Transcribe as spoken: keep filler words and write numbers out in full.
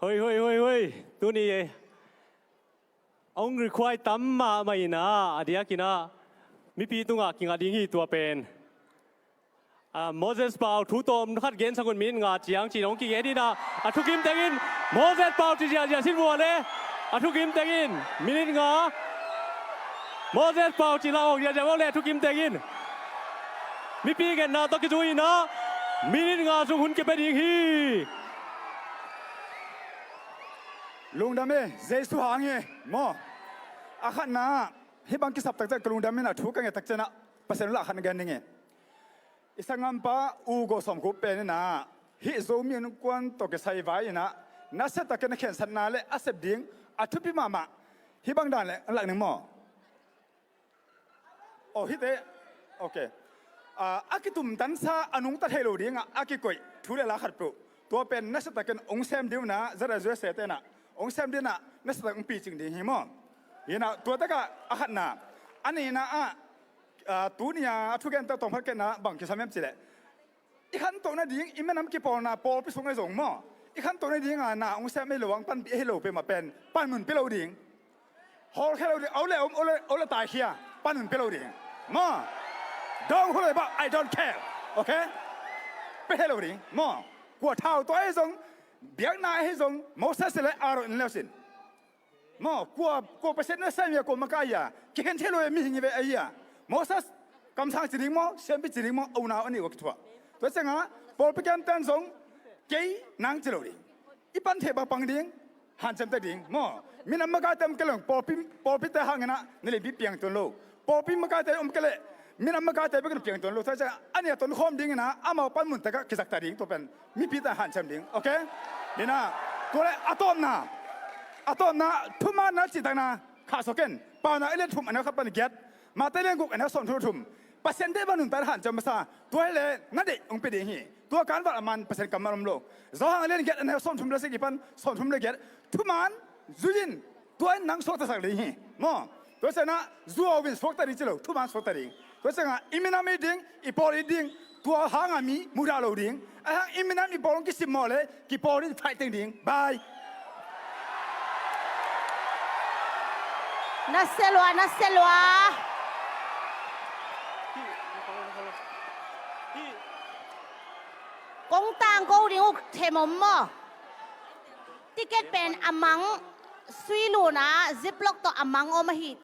Hoi, hoi, hoi, hoi. Tuni a hong require tam mahmah in ah, a diakin ah mipi tungah kinga ding hi tua pen. Ah, Moses Pau thu tawm khat gen sangun minute nga ciang cin hong kigen in ah, a thukim tengin Moses Pau ci ziahziah sin vua le. A thukim tengin minute nga Moses Pau ci la hong ziahziah vua le a thukim tengin. Mipi genna tawh kizui in ah minute nga sung hun kipia ding hi. Lungdam e, Jesu hang hi maw. A khatna, hih bang kisap takciang ka lungdam in ah thu ka nget takciang ah Pasian la khat na gen ding hi. I sanggampa U Go Sawm Khup pen in ah hih Zomi Innkuan tawh kisai vai in ah nasia takin a khensatna le a sep ding a thupi mahmah. Hih bang dan le an lak ning maw? Oh, hite. Ok. Ah, a kitumtansa a nungta thei lo dingah a kikoih thu le la khat peuh. Tua pen nasia takin hong sem ding un ah, zara zuese te in ah hong sem ding in ah nasia takin hong picing ding hi maw? Hi in ah tua takah a khatna. A nihna ah, ah, tuni a a thugente tawm khat kei in ah bang kisam hiam cih leh, i khantoh nading, i minam kipawlna pawlpi sung ahi zong maw, i khantoh nading a na hong sem ahi lo, hong panpih ahi lo peuhmah pen panmun pia lo ding. Hawlkhia lo ding, a ule om, a ule, a ule taikhia, panmun pia lo ding maw. Dong hule ba, I don't care. Ok? Pia thei lo ding maw. Kua thau tua ahi zong, biakna ahi zong, Moses le Aaron in leusin. Maw, kua, kua Pasian na sem hia, kua makai hia, kikhen thei lo e, mihing hi ve ahi a. Moses kamsang ci ding maw, siampi ci ding maw, a unau a nih uh a kithuah. Tua ciangah pawlpi kemten zong kei nang ci lo ding. I pan theih bang pang ding, hanciam ta ding maw. Minam makaite om kei leng pawlpi, pawlpite hangin ah na lianpi piang tuan lo. Pawlpi makaite om kei leh minam makaite bek in piang tuan lo. Tua ciangah a nih a tonkhawm dingin ah amau panmun takah kizakta ding, tua pen mipite hanciam ding. Ok? Hi in ah tua le a tawpna, a tawpna thumaanna cihtakna khahsuah ken. Paunak a lian thum a neu khat pan giat, Mate lian guk a neu sawmthum le thum. Pasian deih bang nuntak in hanciam masa. Tua hi leh na deih hong pia ding hi. Tua kanval a man Pasian kammal om lo. Johan a lian giat a neu sawmthum le sagih pan sawmthum le giat. Thumaan zui in, tua in nang suaktasak ding hi maw. Tua ciangah zuau in suakta ding ci lo, thumaan suakta ding. Tua ciangah i minam it ding, i pawl it ding, tua hanga mi mudah lo ding. Ahi hang i minam i pawl hong kisim mawh leh kipawl in fight teng ding. Bye. Na sia lua, na sia lua. Kong tangko ding uh them om maw? Ticket pen a mang, sui luna ziplock tawh a mang om ahi.